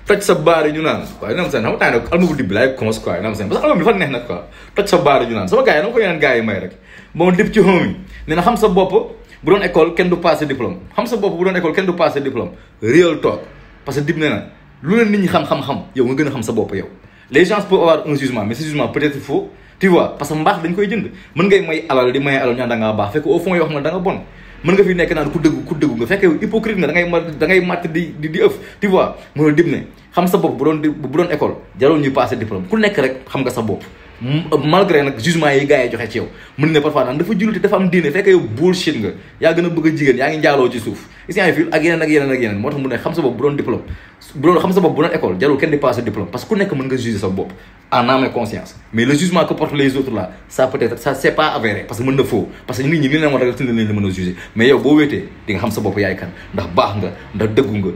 toj sa baar ñu naan waaye nam seen xam nga nag album bu dib laay cons quoi nam seen parce que album bi dafa neex nag quoi toj sa baar ñu naan sama gars yi dama ko yeneen gars yi may rek bon dib ci xom yi nee na xam sa bopp bu doon école kenn du passé diplôme xam sa bopp bu doon école kenn du passé diplôme real talk parce que dib nee na lu leen nit ñi xam-xam-xam yow nga gën a xam sa bopp yow les gens peuvent avoir un jugement mais ce jugement peut-être faux tu vois parce que mbaax dañ koy jënd mën ngay may alal di may alal ñaan da ngaa baax fekk au fond yoo xam ne da nga bon mën nga fi nekk naan ku dëggu nga fekk yow hypocrite nga da ngay matt di ëf tu vois mën a dib ne xam sa bopp bu doon école jarul ñuy passé diplôme ku nekk rek xam nga sa bopp malgré nag jugement yi gars yi joxe ci yow mën ne parfois naan dafa jullite dafa am diine fekk yow bullshit nga yaa gën a bëgg a jigéen yaa ngi njaaloo ci suuf is yaa ngi fil ak yeneen moo tax mu ne xam sa bopp bu doon diplôme xam sa bopp bu doon école jarul kenn di passé diplôme parce que ku nekk mën nga juger sa bopp en âme et conscience mais le jugement que portent les autres là ça peut-être ça c'est pas avéré parce que mën na faux parce que nit ñi li leen moo tax tënd leen la mën a juger mais yow boo wéetee di nga xam sa bopp yaay kan ndax baax nga ndax dëggu nga